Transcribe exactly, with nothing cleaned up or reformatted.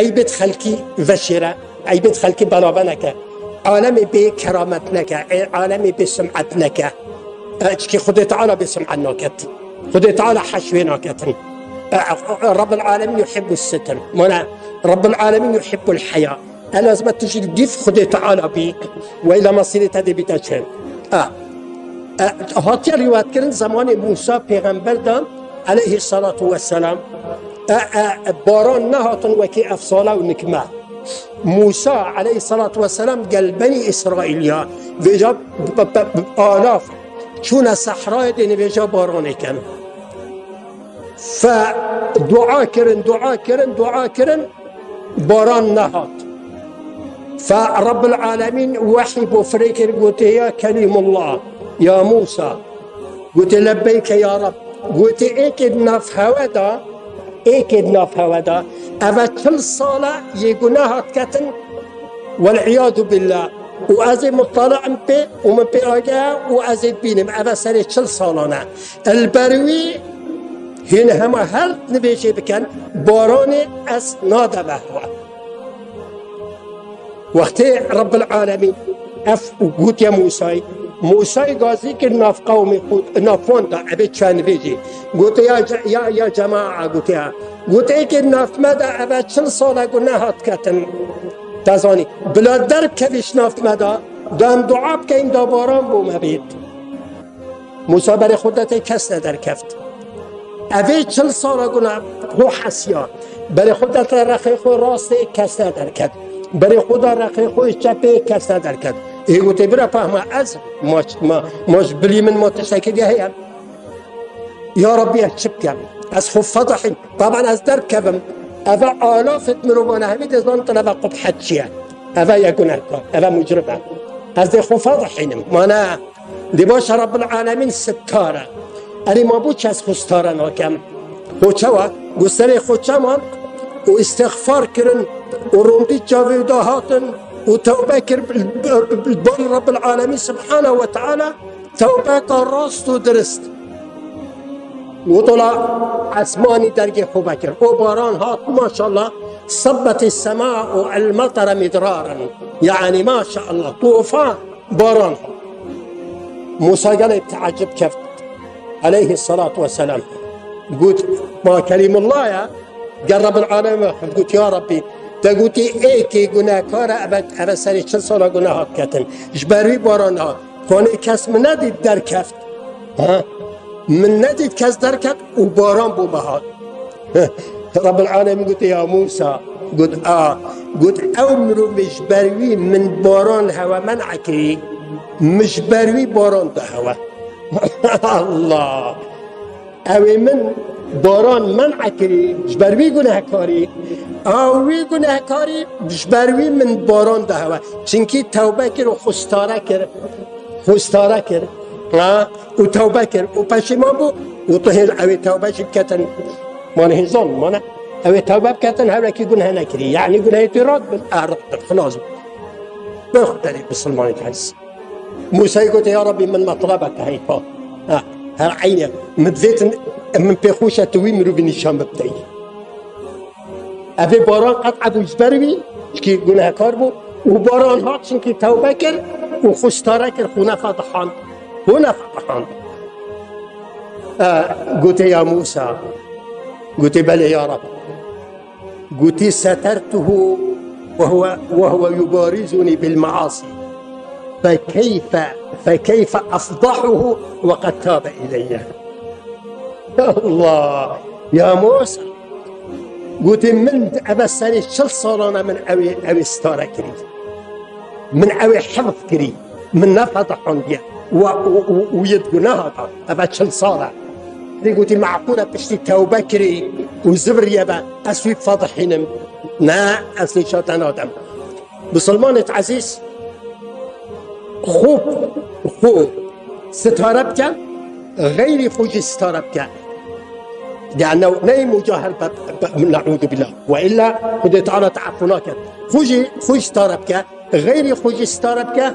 Eybêt xelkî veşêre, eybêt xelkî belave neke. Alemê bê keramet neke, e, alemê bê sum'et neke. E, çikî Xwedê Teala bê sum'et naket. Xwedê Teala heş wê naketin. E, e, Rabbul Alemin yuhibbu sitr. Mana, Rabbul Alemin yuhibbul heya. E, lazim e tu jî li dîf Xwedê Teala bî. Weyla mesîrê te dê bîte çi? E, e, hatiye rîwayetkirin zemanê Mûsa pêxember de, aleyhissalatu vesselam, e, e, baran nehatin wekî ev sala û nikme. Mûsa aleyhissalatu vesselam gel Benî Îsraîl ya vêca b-, b-, b-, alaf çûne sehrayê dê nivêja baranê kin. Fe dua kirin, dua kirin, dua kirin, baran nehat. Fe Rabbul Alemîn wehî bo firê kir, gotê, ya Kelîmullah, ya Mûsa. Gotê, lebbeyke ya Reb. Gotê, êkê di nav hewe de, êkê di nav hewe de, eve çil sal e yê guneh hat ketin, wel'iyadu billah. Û ez ê muttali'im pê û min pê ageh e û ez ê dibînim. Eve serê çil salan e. Li ber wî hîn hema her nivêjê bikin, baranê ez nademe hewe. Wextê Rabbul Alemîn ev gotiye Mûsayî, Mûsayî gazî kir nav qewmê xwe, nav wan da, eve çend vêjî. Gote, ya ce-, ya, ya cemaa, gote ya. Gote, êkê nav me de eve çil sal e guneh hat ketin. Te zanî, bila derkevî ji nav me de, dem dua bikeyn da baran bo me bêt. Mûsa berê xwe de tê kes nederkeft. Evê çil sala guna xwe hesiya. Berê xwe de te rexê xwe rastê kes nederket. Berê xwe de rexê xwe çepê kes nederket. Ê gote bira pahma ez ma, ma, ma ji bilî min ma tiştekê diye heye. Ya Rabbî ez çi bikem? Ez xwe fedihîm. Taban ez derkevim. Eve alafet mirovane hemî dê zanin eve qubhet çi ye. Eve ye gunehkar. Eve mucrib e. Ez dê xwe fedihînim. Mana Dê baş e Rabbul Alemîn sittar e. Erê ma bo çi ez xwe sitare nakem? Xwe çawa? Got serê xwe çeman û îstixfar kirin û rondî çavê wî da hatin û tewbe kir li barî Rabbul Alemîn Subhanehu ve Teala tewbeka rast û dirist. Got ola esmanî dergê xwe vekir. O baran hat maşallah sebbetî sema û el metera midraran. Yani maşallah tufan. Baran. Mûsa gelek teecib keft. Aleyhissalatu vesselam. Got, ma Kelîmullah ya, gel Rebbil Alemin ve got, ya Rabbî, te gotî êkê gunehkar e, eve, eve serê çil sala guneh hat ketin. Ji ber wî baran hat. Fanê kes min nedît derkeft. Ha? Min nedît kes derket û baran bo me hat. Rebbil Alemîn gote, ya Mûsa, got, a, got, ew mirovê ji ber wî min baran hewe men'a kirî, min ji ber wî baran da hewe. Allah! Ew ê min baran men'a kirî, ji ber wî gunehkarî, a wî gunehkarî ji ber wî min baran da hewe. Çinkî tewbe kir û xwe stare kir. Xwe stare kir, ha, û tewbe kir, û peşîman bû, û tu hêl ew ê tewbe jî biketin. Mane hêzan, mane ew ê tewbe biketin, hewlekî guneh nekirî. Yanî gunehê tu rad bin, a, rad bin, xilas bû. Bi Xwedê Misilmanê ez. Mûsayê gote, ya Rabbî, min metlebeke heyfa. Ha, her eyne, min divêtin, min pê xweş e tu wî mirovî nîşan bideyî. Evê baran qet ebû ji ber wî, çikî gunehkar bû, û baran hat çinkî tewbe kir û xwe stare kir, xwe nefedihand. Xwe nefedihand. E, gote, ya Mûsa, gote, belê ya Reb. Gote, setertuhu ve huve, ve huve yubarizuni bil measî. Fekeyfe, fekeyfe efdahuhu ve qed tabe ileyye. Allah! Ya Mûsa! Gotê, min eve serê çil salan e min ew ê, ew ê stare kirî. Min ew ê hifz kirî. Min nefedihandiye. Û, û, û, û yê di guneha da. Eve çil sal e. Lê gotî, meqûl e piştî tewbe kirî û zivriye be, ez wî bifedihînim. Ne, ez nîşan te nadim. Misilmanêt ezîz, xwe, xwe sitare bike, xeyrî xwe jî sitare bike. Lîannehu neyê mucahir be, be, ne'ûdu billah. Ve îlla Xwedê Teala te'efû nake. Xwe jî, xwe jî sitare bike, xeyrî xwe jî sitare bike.